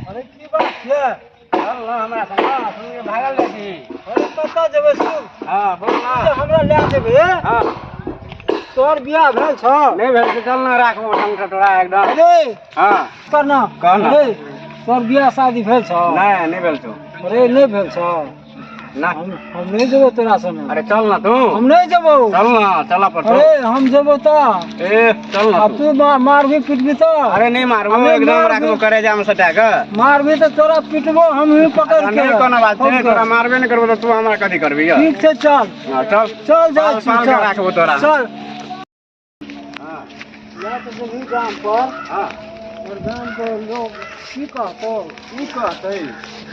अरे की बात छै? चल ना हमरा संग सुन भागल जाइ छी। अरे कतऽ जेबै सुन? हँ, बोल ना। तू हमरा लए जेबै? हँ। तोहर बियाह भेल छौ? नहि भेल छै, चल ना, राखबो टंग तोरा एकदम। अरे हँ। करना। कह ना। अरे तोहर बियाह शादी भेल छौ? नहि, नहि भेल छौ। अरे नहि भेल छौ? ना। हम नहि जेबौ तोरा संगे। अरे चल ना तू। हम नहि जेबौ। चल ना, चल पड़तौ। अरे हम जेबौ तऽ ए चल ना। आ तू मारबी पिटबी तऽ? अरे नहि मारबो। हमे एकदम मारबी। राखबो करेजा में सटा के। मारबी तऽ तोरा पिटबो हम ही पकड़ के। नहि, कोनो बात छै, तोरा मारबे नहि करबो तऽ तू हमरा कथी करबी यौ? ठीक छै, चल। हँ, चल। चल, जाइ पाल छी। पाल के चल। राखबो तोरा। चल। हँ। या तऽ जेबही गाम पर? हँ। और गाम के लोग की कहतौ? की कहतै?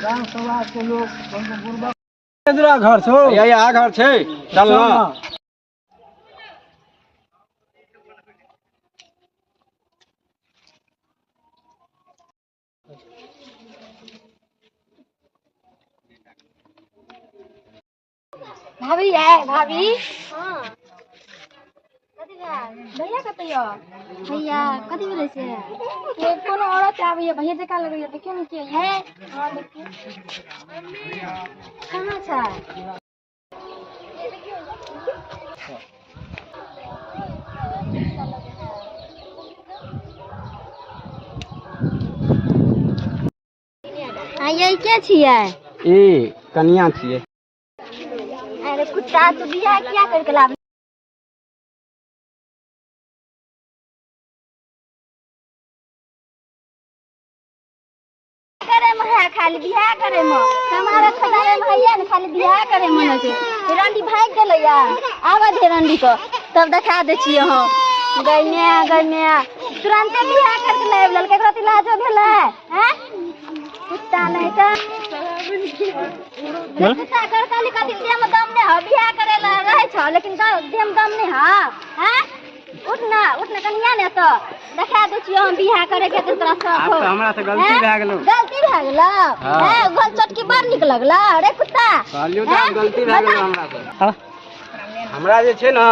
गाम समाज के लोग हमको बुढ़बा केदरा घर छौ? यही आ घर छै, चल ना। भाभी है, भाभी। हाँ, कथी भेल? भैया कतऽ यऽ? भैया कथी भेलै से? ये कोनो औरत आबैया, भैया जकाँ लगैया, देखियौ ने के है। हाँ, देखियौ कहाँ छै। ये देखियौ। हाँ, ये के छियै? ई कनिया छियै। अरे कुत्ता, तू बियाह किया करके लाब करे में है? खाली बियाह करे में हमारा खटारे में है ने, खाली बियाह करे में होइ छै। रंडी भागि गेलै या, आबऽ दे रंडी को, तब देखा दै छियै हम। गै माय, गै माय, तुरन्ते बियाह करके लाबि लेलकै, एकरा तऽ लाजो भेलै हैं? कुत्ता नहि तऽ कुत्ता कर काली कथी देह में दम नहि हौ? बियाह करे लए रहै छौ, लेकिन देह में दम नहि हौ हैं? उठ ना, उठ ना, कनिया ने तऽ देखा दै छियौ हम बियाह करे के तऽ तोरा शौक आब हौ। तऽ हमरा से गलती हैं? भए गेलौ। गलती भए गेलौ? हाँ। हैं, गोल चटकी बड़ नीक लगलौ रे कुत्ता। कहलियौ तऽ आब हैं? गलती भए गेलौ बता। हमरा से। हमरा जे छै ने,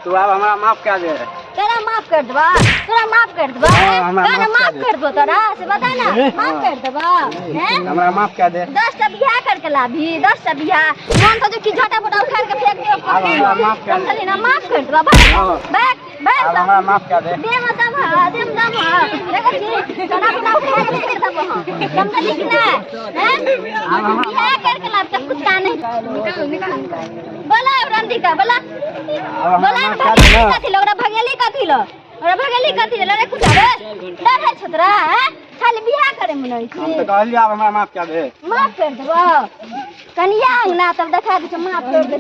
तू आब हमरा माफ कए दे। तोरा माफ कर देबा? तोरा माफ कर देबा? हाँ, हमरा तोरा माफ माफ कर दे। कर देबो तोरा से बता ना, माफ कर देबा हैं? हमरा माफ कए दे। 10 टा बियाह करके लाभी, 10 टा बियाह, मन तो जो कि झटा फटा उखाड़ के फेंक दियो। आब हमरा माफ कर दे। समझली ना? माफ कर देबा? भाग। हाँ। भाग भाग। आब हमरा माफ कए दे। देह में दम है, देह में दम है, देखै छी, झटा फटा उखाड़ के फेंक देबो हम, समझली कि नहीं हैं? आब हमरा बियाह करके लाभ तब कुत्ता नहीं। निकाल निकाल, बोला रंडी का, बोला। आब हमरा बोला ने। माफ कए दे भगेली ना। कथी लो ओकरा? भगेली कथी लो ओकरा? भगेली कथी लो रे कुत्ता रे? डर है छौ तोरा हैं? खाली बियाह करे मन होइ हम तऽ छी। कहलियौ आब हमरा माफ कए दे। माफ कर देबो? कनिया अंगना तब देखा दै छौ, माफ कर दे।